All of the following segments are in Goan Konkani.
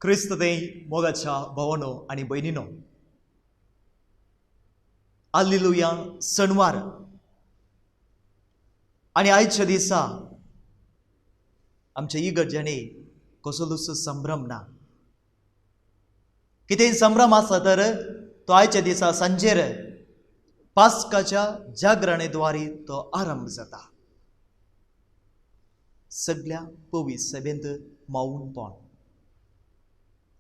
क्रिस्त देई मोगाच्या भावानो आनी भयणीनो, आल्लेलुया सणवार आनी आयच्या दिसा आमच्या इगर्जांनी कसलोच संभ्रम ना. कितेंय संभ्रम आसा तर तो आयच्या दिसा सांजेर पास्काच्या जागरणेद्वारे तो आरंभ जाता. सगळ्या पवीस सभेंत मौनपण,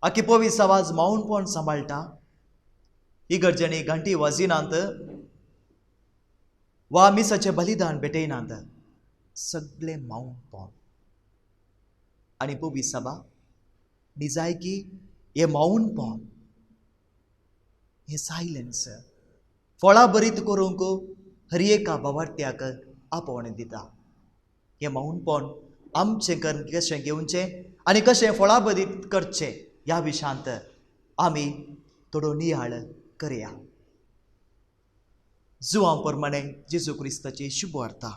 आखी पवीस आवाज मौनपण सांबाळटा. इगर्जांनी घांटी वाजिनात वा मिसाचें बलिदान भेटयनात, सगळें मौनपण. आनी पवीस सभा निजायकी हें मौनपण, हें सायलन्स फळां भरीत करूंक हर एका भावार्थ्याक आपोवणें दिता. हें मौनपण आमचें कर्म कशें घेवचें आनी कशें फळां भरीत करचें ह्या विशयांत आमी थोडो नियाळ करया. जुवां प्रमाणे जेजू क्रिस्ताची शुभवार्ता.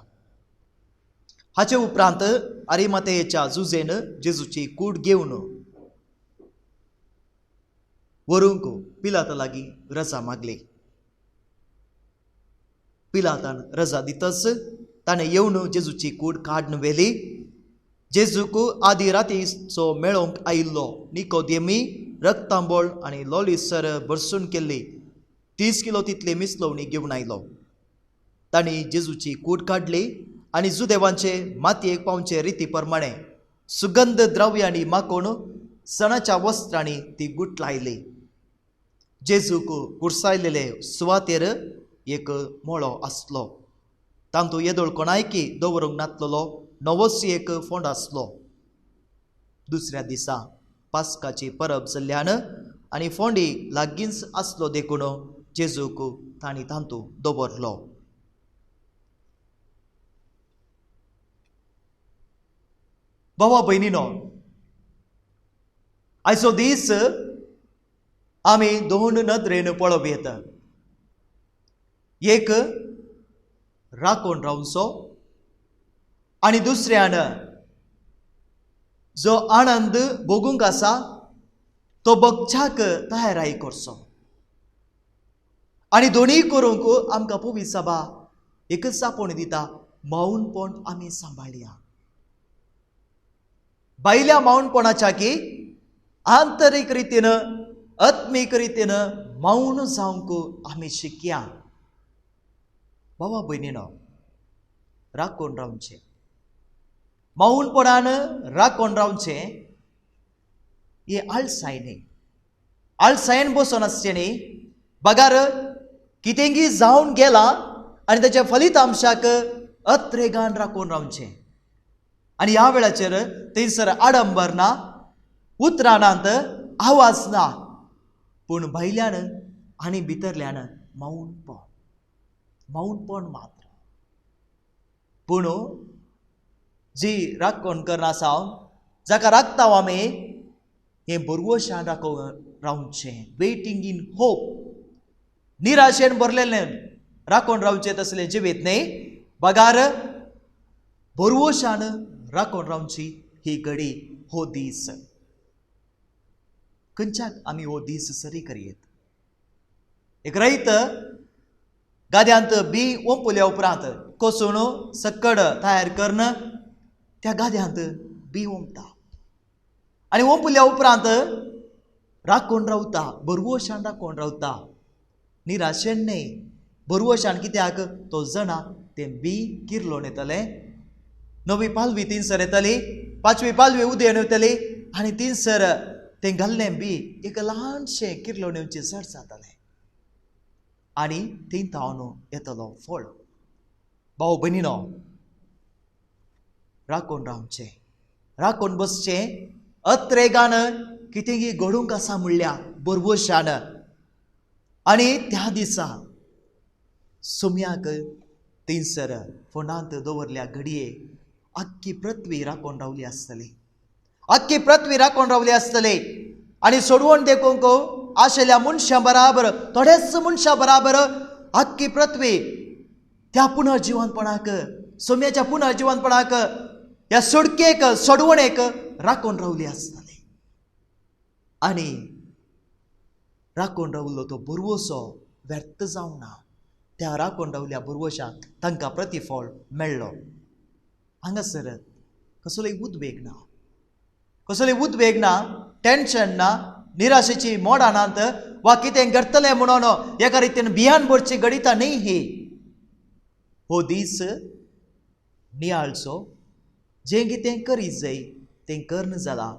हाचे उपरांत आरिमातेच्या जुजेन जेजूची कूड घेवन व्हरूंक पिलाता लागीं रजा मागली. पिलातान रजा दितच ताणें येवन जेजूची कूड काडून व्हेली. जेजूक आदी रातीचो मेळोवंक आयिल्लो निकोदेमी रक्तांबोळ आनी लोलीसर भरसून केल्ली 30 किलो तितली मिसलवणी घेवन आयलो. तांणी जेजूची कूड काडली आनी जुदेवांचे मातयेक पावचे रिती प्रमाणे सुगंध द्रव्यांनी माकोवन सणाच्या वस्त्रांनी ती गुटलायली. जेजूक कुर्सायलेले सुवातेर एक मळो आसलो, तांतू येदोळ कोणायकी दवरूंक नातलेलो नवोच एक फोंड आसलो. दुसऱ्या दिसा पास्काची परब जाल्ल्यान आनी फोंडी लागींच आसलो देखून जेजूक तांणी तांतू दवरलो. भावा भयणीनो, आयचो दीस आमी दोन नदरेन पळोवं येता. एक राखून रावचो आनी दुसऱ्यान जो आनंद भोगूंक आसा तो बगच्याक तयाराय करचो. आनी दोनूय करूंक आमकां पवित्र सभा एकच आपोवणें दिता, मौनपण आमी सांबाळया. भायल्या मौनपणाच्या की आंतरीक रितीन आत्मीक रितीन मौन जावंक आमी शिकया. भावा भयणीनो, राखून रावचें, मौनपणान राखून रावचें हें आळसाय न्ही. आळसायेन बसून आसचें न्ही, बगार कितेंगी जावन गेलां आनी ताच्या फलितांशाक अत्रेगान राखून रावचें. आनी ह्या वेळाचेर थंयसर आडंबर ना, उतरां नात, आवाज ना, पूण भायल्यान आनी भितरल्यान मौनपण, मौनपण मात्र. पूण जी राखण करना आसा, जाका राखता आमी, हें बरवशान राखून रावचें. वेटिंग इन होप, निराशेन भरलेलें राखून रावचें तसलें जिवीत न्ही, बगार बरवशान राखून रावची ही घडी, हो दीस. खंयच्याक आमी हो दीस सरी करयेत. एक रयत गाद्यांत बी ओंपल्या उपरांत कोसून सकड तयार करून त्या गाद्यांत बी ओंपता आनी ओंपल्या उपरांत राखून रावता, बरवशान राखून रावता, निराशेन न्ही, बरवशान. कित्याक तो जाणा तें बी किर्लोन येतलें, नवी पालवी तिनसर येतली, पांचवी पालवी उदेवन येतली आनी तिनसर तें घाल्लें बी एक ल्हानशें किर्लोन येवचें चड जातलें आनी थंय तावन येतलो फळ. भाव भयणीनो, राखून रावचें, राखून बसचें, अत्रेगान कितेंगी घडूंक आसा म्हणल्या बरवशान. आनी त्या दिसा सुम्याक थंयसर फोंडांत दवरल्या घडये आख्खी पृथ्वी राखून रावली आसतली, आख्खी पृथ्वी राखून रावली आसतली. आनी सोडवण देखूंक आशिल्ल्या मनशां बराबर, थोड्याच मनशां बराबर आख्खी पृथ्वी त्या पुनर्जिवनपणाक, सोम्याच्या पुनर्जिवनपणाक, ह्या सोडकेक, सोडवणेक राखून रावली आसतली. आनी राखून रावलो तो भरवंसो व्यर्थ जावंक ना. त्या राखून रावल्या भरवंशाक तांकां प्रतिफळ मेळ्ळो. हांगासर कसलोय उद्वेग ना, कसलोय उद्वेग ना, टेन्शन ना, निराशेची मोडां नात वा कितें घडटलें म्हणून एका रितीन भियान भरची घडितां न्ही ही. हो दीस नियाळचो, जें कितें करीत जाय तें कर्ण जालां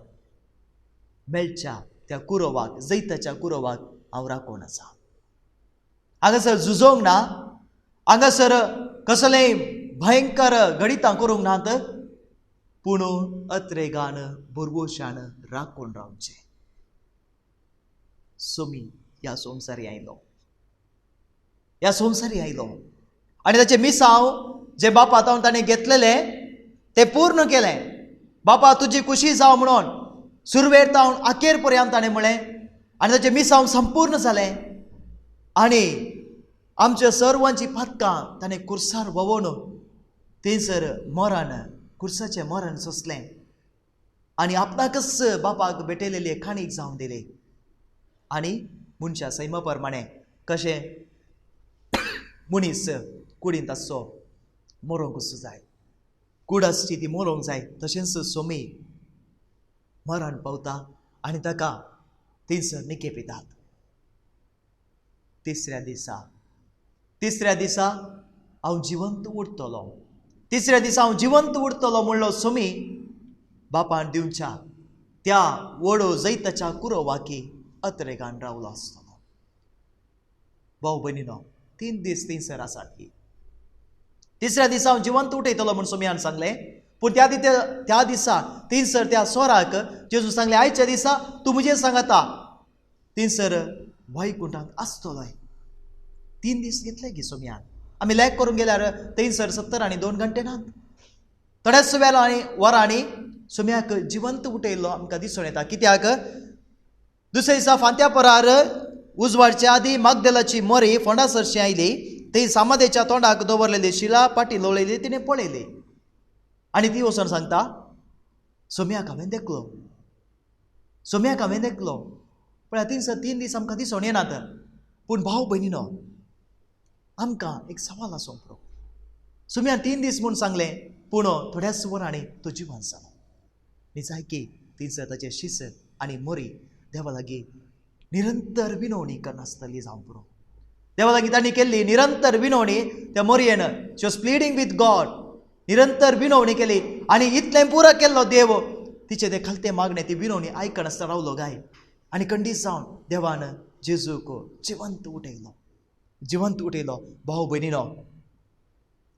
मेळच्या त्या कुरोवाक, जैताच्या कुरोवाक हांव राखून आसा. हांगासर झुजोंक ना, हांगासर कसलेंय भयंकर घडितां करूंक नात, पूण अत्रेगान भरवंशान राखून रावचें. सोमी ह्या संवसारी आयलो, ह्या संवसारी आयलो आनी ताचें मिसांव जे बापा तावन ताणें घेतलेलें तें पूर्ण केलें. बापा तुजी खुशी जावं म्हणून सुरवेर तावन अखेर पर्यंत ताणें म्हळें आनी ताचें मिसांव संपूर्ण जालें. आनी आमच्या सर्वांची पातकां ताणें कुर्सार व्होवोन थंयसर मरण, कुर्साचें मरण सोंसलें आनी आपणाकच बापाक भेटयलेली काणीक जावन दिली. आनी मनशा सैमा प्रमाणें कशें मनीस कुडींत आसचो मरोंकूच जाय, कूड आसची ती मरोंक जाय, तशेंच सोमी मरण पावता आनी ताका थंयसर निकेपितात. तिसऱ्या दिसा, तिसऱ्या दिसा हांव जिवंत उरतलो, तिसऱ्या दिसा हांव जिवंत उरतलो म्हणलो सोमी बापान दिवच्या त्या वडो जैताच्या कुरोवाकी अत्रेगान रावलो आसतलो. भाव भयणीनो, 3 दीस थंयसर आसात की तिसऱ्या दिसा हांव जिवंत उठयतलो म्हूण सोमयान सांगलें. पूण त्या त्या दिसा थंयसर त्या सोराक जेजू सांगलें, आयच्या दिसा तूं म्हजें सांगता थंयसर वैकुंठांत आसतलोय. 3 दीस घेतले गी सोमयान. आमी लॅक करूंक गेल्यार थंयसर 72 घंटे नात, थोड्याच वेळा आनी वरांनी सोम्याक जिवंत उठयल्लो आमकां दिसून येता. कित्याक दुसऱ्या दिसा फांत्या परार उजवाडच्या आदी मागदेलाची मोरी फोंडा सरशी आयली, थंय सामादेच्या तोंडाक दवरलेली शिला पाटी लोळयली तिणें पळयली आनी ती वचून सांगता, सोम्याक हांवें देखलो, सोम्याक हांवें देखलो. पळय 3 दीस आमकां दिसून येनात. पूण भाव भयणीनो, आमकां एक सवाल आसूंक पुरो. सोम्यान 3 दीस म्हूण सांगलें, पूण थोड्याच वरांनी तो जिवन जालो. निजायकी थंयसर ताचें शिस आनी मोरी देवा लागीं निरंतर विनवणी करनासतली जावंक पुरो. देवा लागीं तांणी केल्ली निरंतर विनवणी त्या मोरयेन, she was pleading with God, निरंतर विनवणी केली आनी इतलें पुरो केल्लो देव तिचें तें खालतें मागणें ती विनवणी आयकनासतना रावलो गाय. आनी खंडीत जावन देवान जेजूक जिवंत उठयलो, जिवंत उठयलो. भाव भयणीनो,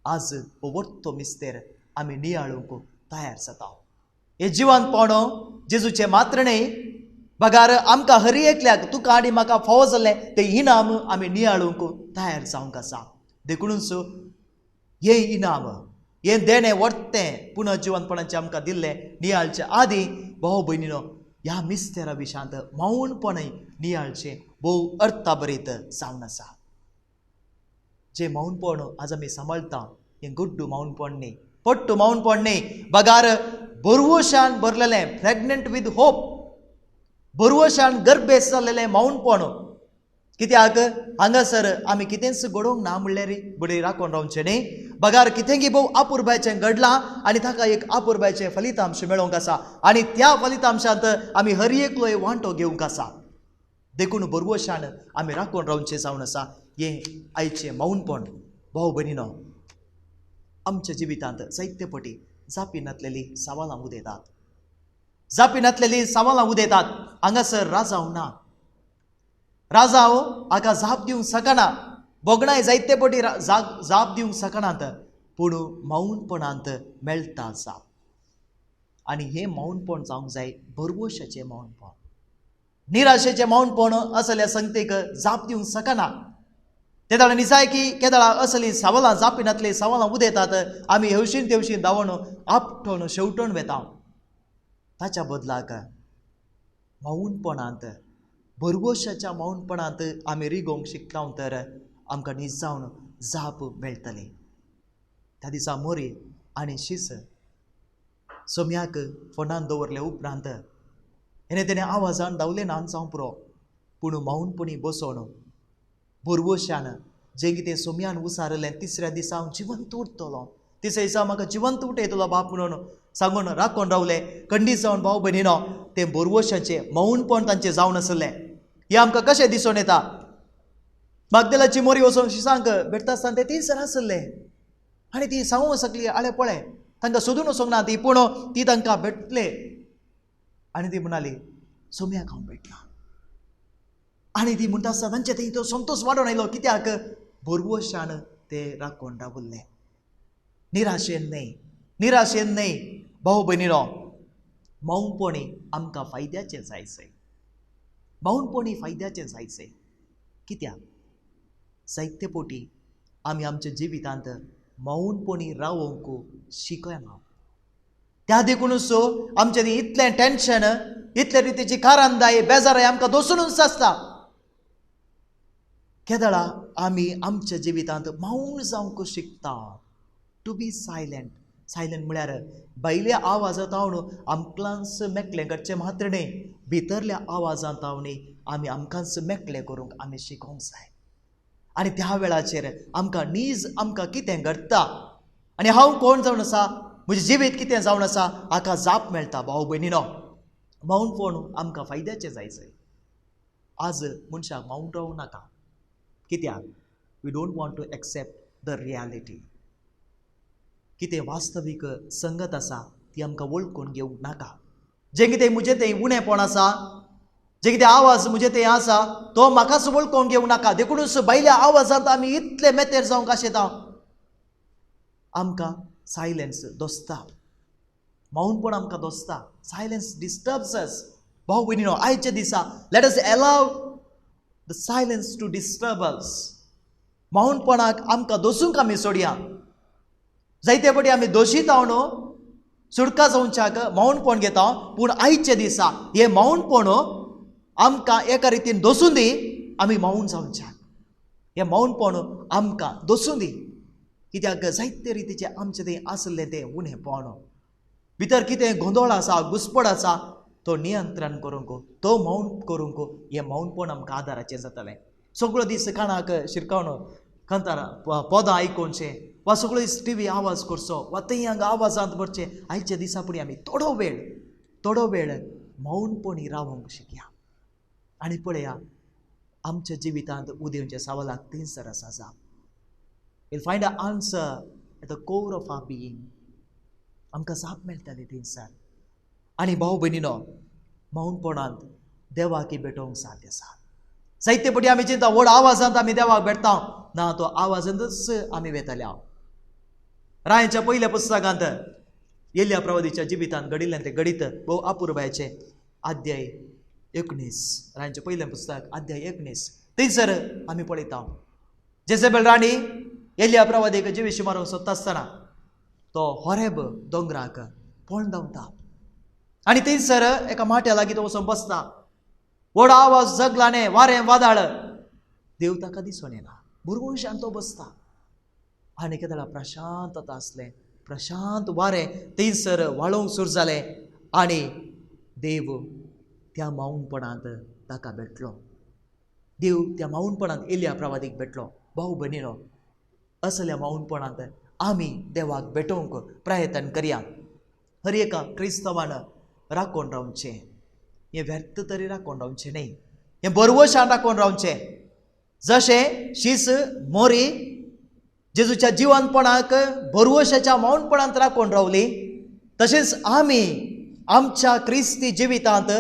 आज हो वर्तो मिस्तेर आमी नियाळूंक तयार जाता. हे जिवंतपण जेजूचें मात्र न्हय, बगार आमकां हर एकल्याक तुका आनी म्हाका फावो जाल्लें तें इनाम आमी नियाळूंक तयार जावंक आसा. देखूनच हें इनाम, हें देणें वर्तें पुनर्जिवंतपणाचें आमकां दिल्लें नियाळचे आदीं भाव भयणीनो, ह्या मिस्तेरा विशांत मौनपणय नियाळचें भोव अर्थाभरीत जावन आसा. जें मौनपण आज आमी सांबाळटा हें गुड्डू मौनपण न्ही, पट्टू मौनपण न्ही, बगार भरवशान भरलेलें, प्रेग्नंट विथ होप, भरवशान गर्भेस जाल्लेलें मौनपण. कित्याक हांगासर आमी कितेंच घडोवंक ना म्हणल्यार बडी राखून रावचें न्ही, बगार कितेंगी भोव आपुरबायचें घडलां आनी ताका एक आपुरबायचें फलितांश मेळोवंक आसा आनी त्या फलितांशांत आमी हर एकलोय वांटो घेवंक आसा. देखून भरवशान आमी राखून रावचें जावन आसा हें आयचें मौनपण. भाव भयणीनो, आमच्या जिवितांत जायते पटी जापी नातलेली सवालां उदयतात, जापी नातलेली सवालां उदयतात. हांगासर राजांव ना, राजांव हाका जाप दिवंक शकना, भोगणाय जायते पटी जाप दिवंक शकनात, पूण मौनपणांत मेळटा जाप. आनी हें मौनपण जावंक जाय भरवशाचें मौनपण. निराशेचें मौनपण असल्या संगतीक जाप दिवंक शकना. तेदाळा निजाय की केदाळा असली सवालां जापिनातली सवालां उदयतात, आमी हेवशीन तेवशीन धांवून आपटोन शेवटून वेता. ताच्या बदलाक मौनपणांत, भरवशाच्या मौनपणांत आमी रिगोवंक शिकता तर आमकां निजावन जाप मेळटली. त्या दिसा मोरी आनी शीस सोम्याक फोंडान दवरले उपरांत हेणे तेणे आवाजान धांवलें ना जावं पुरो, पूण मौनपणी बसोन भरवशान जें कितें सोम्यान उसारलें तिसऱ्या दिसा हांव जिवंत उरतलो, तिसऱ्या दिसा म्हाका जिवंत उठयतलो बाप म्हणून सांगून राखून रावले. खंडीत जावन भाव भयणीनो तें भरवशाचें मौनपण तांचें जावन आसलें. हें आमकां कशें दिसून येता? मागदेलाची मोरी वचून शिसांक भेटता आसतना ते थंयसर आसले आनी ती सांगूंक शकली, आळे पळय तांकां सोदून वचूंक ना ती, पूण ती तांकां भेटले आनी ती म्हणाली सोम्याक हांव भेटला. आनी ती म्हणटा आसतना तांचे थंय तो संतोश वाडोवन आयलो. कित्याक? भरवशान ते राखून रावल्ले, निराशेन न्हय, निराशेन न्हय. भाव भयणीनो मौनपणी आमकां फायद्याचें जायचें, मौनपणी फायद्याचें जायचें. कित्याक? जायते पोटी आमी आमच्या जिवितांत मौनपणी रावंक शिकना. त्या देखूनच आमचें इतलें टेन्शन, इतले रितीची कारंदाय बेजाराय आमकां दोसुनूच आसता. केदळा आमी आमच्या जिवितांत मौन जावंक शिकता. To be silent. सायलंट म्हळ्यार भायल्या आवाजांत हांव आमकांच मेकळें करचें मात्र न्हय, भितरल्या आवाजांत हांव आमी आमकांच मेकळें करूंक आमी शिकोवंक जाय. आनी त्या वेळाचेर आमकां नीज आमकां कितें घडटा आनी हांव कोण जावन आसा, म्हजें जिवीत कितें जावन आसा हाका जाप मेळटा. भाव भयणीनो मौनपण आमकां फायद्याचें जायचें. आज मनशाक मौन रावूं नाका. कित्याक? We don't want to accept the reality. कितें वास्तवीक संगत आसा ती आमकां वळखून घेवंक नाका. जें कितें म्हजें तें उणेपण आसा, जें कितें आवाज म्हजें तें आसा तो म्हाकाच वळखून घेवंक नाका. देखूनच भायल्या आवाजांत आमी इतले मेतेर जावंक आशेता. आमकां सायलन्स दोसता, मौनपण आमकां दोसता. Silence disturbs us. भाव भयणीनो आयच्या दिसा let us allow the silence to disturb us. मौनपणाक आमकां दोसूंक आमी सोडया. जायते पटी आमी दोशीत हांव न्हू सुटका जावच्याक मौनपण घेता, पूण आयच्या दिसा हें मौनपण आमकां एका रितीन दोसूं दी, आमी मौन जावच्याक. हें मौनपण आमकां दोसूं दी. कित्याक? जायते रितीचें आमचें तें आसलें तें उणेपण, भितर कितें गोंदळ आसा, घुसपड आसा तो नियंत्रण करूंक, तो मौन करूंक हें मौनपण आमकां आदाराचें जातलें. सगळो दीस कानाक शिरकावन कांतार पदां आयकोवचें वा सगळो दीस टिवी आवाज करचो वा थंय हांगा आवाजांत भरचें. आयच्या दिसा फुडें आमी थोडो वेळ, थोडो वेळ मौनपणी रावंक शिकया आनी पळया आमच्या जिवितांत उदेवच्या सवालाक थंयसर आसा जाप. We'll find an answer at the core of our being. आमकां जाप मेळटली थंयसर. आनी भाव भयणीनो मौनपणांत देवाक भेटोवंक साध्य आसा. जायते पटी आमी चिंता व्हड आवाजांत आमी देवाक भेटता ना, तो आवाजांतच आमी वेताले. रायांच्या पयल्या पुस्तकांत एलिया प्रवादीच्या जिवितांत घडिल्लें तें घडीत भोव अपुरबायेचें. अध्याय 19, रायांचें पयलें पुस्तक अध्याय 19, थंयसर आमी पळयता जेझेबेल राणी एलिया प्रवादीक जिविशी मारूंक सोदता आसतना तो होरेब दोंगराक पळोवन धांवता आनी थंयसर एका माट्या लागीं तो वचून बसता. व्हड आवाज जगलाने वारें वादाळ, देव ताका दिसून येना. भुरगुशान तो बसता आनी केदळा प्रशांत आसलें, प्रशांत वारें थंयसर वाळोवंक सुरू जालें आनी देव त्या मौनपणांत ताका भेटलो. देव त्या मौनपणांत एलिया प्रवादीक भेटलो. भाव भयणीनो असल्या मौनपणांत आमी देवाक भेटोवंक प्रयत्न करया. हर एका क्रिस्तांवान राखून रावचें, हें व्यर्थ तरी राखून रावचें न्हय, हें बरवशान राखून रावचें. जशें शीस मोरी जेजूच्या जिवनपणाक भरवशाच्या मौनपणांत राखून रावली, तशेंच आमी आमच्या क्रिस्ती जिवितांत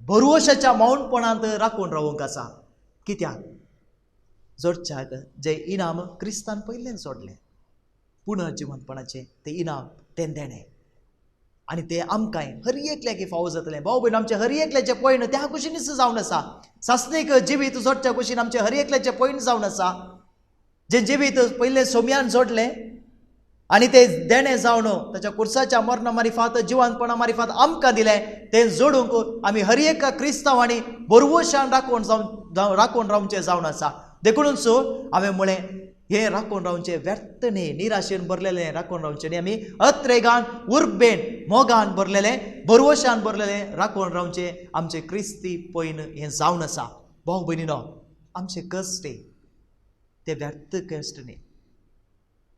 भरवशाच्या मौनपणांत राखून रावूंक आसा. कित्याक? जोडच्याक जें इनाम क्रिस्तान पयलें सोडलें पुनर्जिवनपणाचें तें इनाम तें देणें आनी तें आमकांय हर एकल्याक फावो जातलें. भाव भयण आमचें हर एकल्याचें पयण त्या कुशीनच जावन आसा. सासणीक जिवीत जोडच्या कुशीन आमचें हर एकल्याचें पयण जावन आसा. जें जिवीत पयलें सोम्यान जोडलें आनी तें देणें जावन ताच्या कुर्साच्या मरणा मारिफात जिवनपणा मारिफात आमकां दिलें, तें जोडूंक आमी हर एका क्रिस्तांवांनी बरवशान राखून जावन राखून रावचें जावन आसा. देखूनच हांवें म्हळें हें राखून रावचें व्यर्थ न्ही, निराशेन भरलेलें राखून रावचें न्ही. आमी अत्रेगान उर्बेन मोगान भरलेलें भरवशान भरलेलें राखून रावचें आमचें क्रिस्ती पयन हें जावन आसा. भाव भयणीनो, आमचे कश्ट ते व्यर्थ कश्ट न्ही,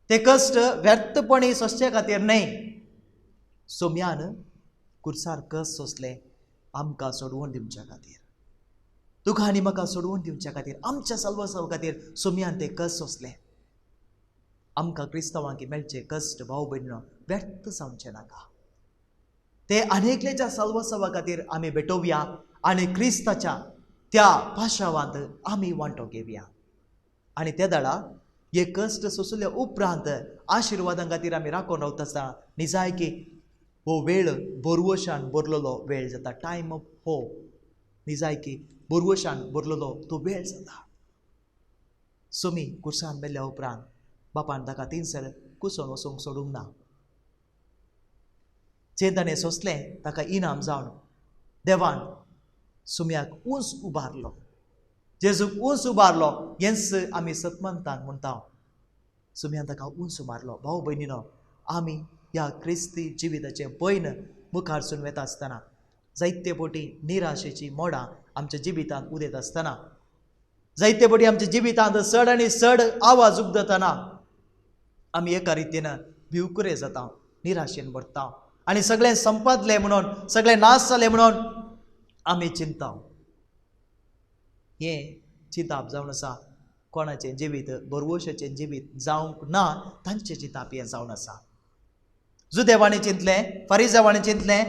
ते कश्ट व्यर्थपणी सोंसचे खातीर न्हय. सोम्यान कुर्सार कश्ट सोंसले आमकां सोडवून दिवच्या खातीर, तुका आनी म्हाका सोडवून दिवच्या खातीर, आमच्या साल्वासांव खातीर सोम्यान ते कश्ट सोंसले. आमकां क्रिस्तांवांक मेळचे कश्ट भाव भयणीनो व्यर्थ जावचें नाका. ते अनेकल्याच्या साल्वासांवा खातीर आमी भेटोवया आनी क्रिस्ताच्या त्या पाशावांत आमी वांटो घेवया. आनी ते दाडा हे कश्ट सोंसल्या उपरांत आशिर्वादां खातीर आमी राखून रावता आसतना निजायकी हो वेळ बोरवशान भरलेलो वेळ जाता. टायम ऑफ होप, निजायकी बोरवशान भरलेलो तो वेळ जाता. सोमी कुर्सान मेल्ल्या उपरांत बापान ताका तिनसर कुसोन वचूंक सोडूंक ना. जें ताणें सोंसलें ताका इनाम जावन देवान सुम्याक उंच उबारलो, जेजूक उंच उबारलो. हेंच आमी सतमंतान म्हणटा, सुम्यान ताका उंच उबारलो. भाव भयणीनो, आमी ह्या क्रिस्ती जिविताचें पयन मुखारसून वेता आसतना जायते पटी निराशेची मोडां आमच्या जिवितांत उदयत आसतना, जायते पटी आमच्या जिवितांत चड आनी चड आवाज उपदतना आमी एका रितीन भिवकुरे जाता, निराशेन भरता आनी सगळें संपादलें म्हणून, सगळें नाश जालें म्हणून आमी चिंता. हें चिंताप जावन आसा कोणाचें जिवीत बरवशाचें जिवीत जावंक ना तांचें चिंताप हें जावन आसा. जुदेवांनी चिंतलें, फारिजावांनी चिंतलें,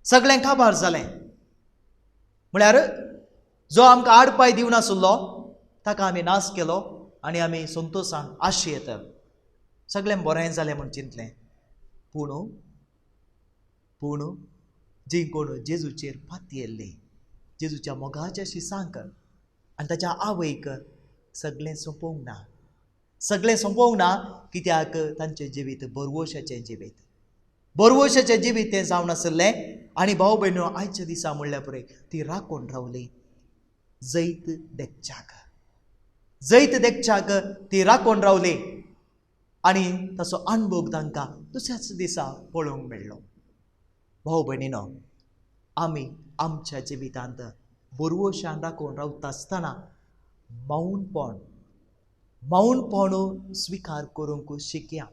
सगळें काबार जालें. म्हळ्यार जो आमकां आडपाय दिवनासलो ताका आमी नाश केलो आनी आमी संतोशान आशेत सगळें बरें जालें म्हूण चिंतलें. पूण पूण जी कोण जेजूचेर पातयेल्ली, जेजूच्या मोगाच्या शिसांक आनी ताच्या आवयक सगळें सोंपोवंक ना, सगळें सोंपोवंक ना. कित्याक तांचें जिवीत बरवशाचें जिवीत, बरवशाचें जिवीत तें जावन आसलें. आनी भाव भयणो, आयच्या दिसा म्हणल्यार पळय ती राखून रावली जैत देखच्याक, जैत देखच्याक ती राखून रावली आनी ताचो अणभव तांकां दुसऱ्याच दिसा पळोवंक मेळ्ळो. भाव भयणीनो, आमी आमच्या जिवितांत बरवशान राखून रावता आसतना मौनपण, मौनपण स्विकार करूंक शिकया.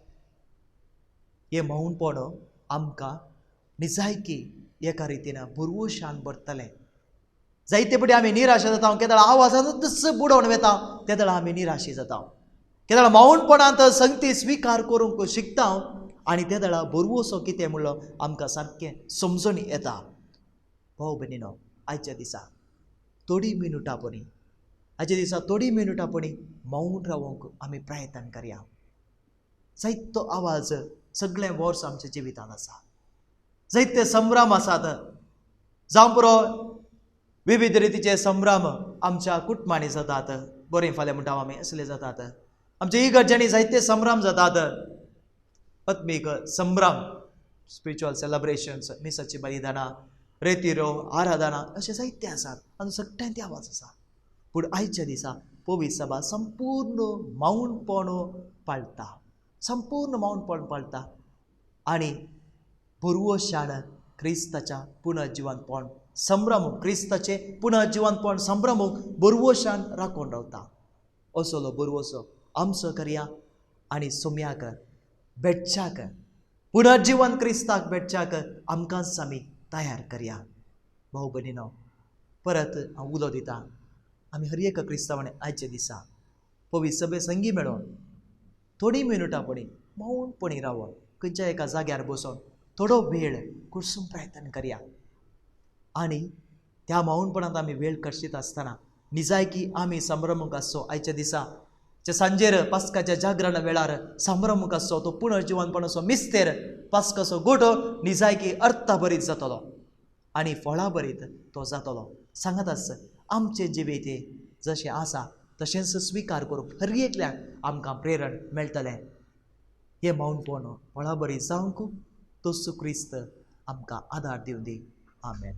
हें मौनपण आमकां निजायकी एका रितीन बरवशान भरतलें. जायते पटी आमी निराशा जाता, केदळा आवाजानूच बुडोवन वेता तेदळा आमी निराशी जाता. केदळा मौनपणांत संगती स्विकार करूंक शिकता आनी तेदळा बरवसो कितें म्हणलो आमकां सारकें समजून येता. भाव भयणीनो, आयच्या दिसा थोडी मिनुटां पणी, आयच्या दिसा थोडी मिनुटां पणी मौन रावंक आमी प्रयत्न करया. जायतो आवाज सगळें वर्स आमच्या जिवितांत आसा, जायते संभ्रम आसात, जावं पुरो विविध रितीचे संभ्रम आमच्या कुटुंबांनी जातात. बरें फाल्यां म्हणटा आमी असले जातात. आमच्या इगर्जांनी जायते संभ्रम जातात, आत्मीक संभ्रम, स्पिरिच्युअल सेलिब्रेशन्स, मिसाची बलिदानां, रेतिरो, आराधना अशें जायते आसात आनी सगळ्यांत ते आवाज आसा. पूण आयच्या दिसा पवित्र सभा संपूर्ण मौनपण पाळटा, संपूर्ण मौनपण पाळटा आनी बरवशान क्रिस्ताच्या पुनर्जिवंतपण संभ्रमूंक, क्रिस्ताचें पुनर्जिवंतपण संभ्रमूंक बरवशान राखून रावता. असलो बरवसो आमचो करया आनी सोम्याक भेटच्याक, पुनर्जिवन क्रिस्ताक भेटच्याक आमकांच आमी तयार करया. भाव भयणीनो, परत हांव उलो दिता, आमी हर एका क्रिस्तांवांनी आयच्या दिसा पवित्र सभे संगी मेळोन थोडी मिनुटां पणी मौनपणी रावोन खंयच्या एका जाग्यार बसोन थोडो वेळ कुसून प्रयत्न करया. आनी त्या मौनपणांत आमी वेळ कशीत आसतना निजायकी आमी संभ्रमूंक आसचो. आयच्या दिसा सांजेर पास्काच्या जागरणा वेळार संभ्रमूंक आसचो तो पुनर्जिवनपणाचो मिस्तेर, पास्काचो गोटो निजायकी अर्थभरीत जातलो आनी फळाभरीत तो जातलो. सांगत आस आमचें जिवीत जशें आसा तशेंच स्विकार करूंक हर एकल्याक आमकां प्रेरण मेळटलें. हें मौनपण फळाभरीत जावंक तोच क्रिस्त आमकां आदार दिवं दी. आमेन.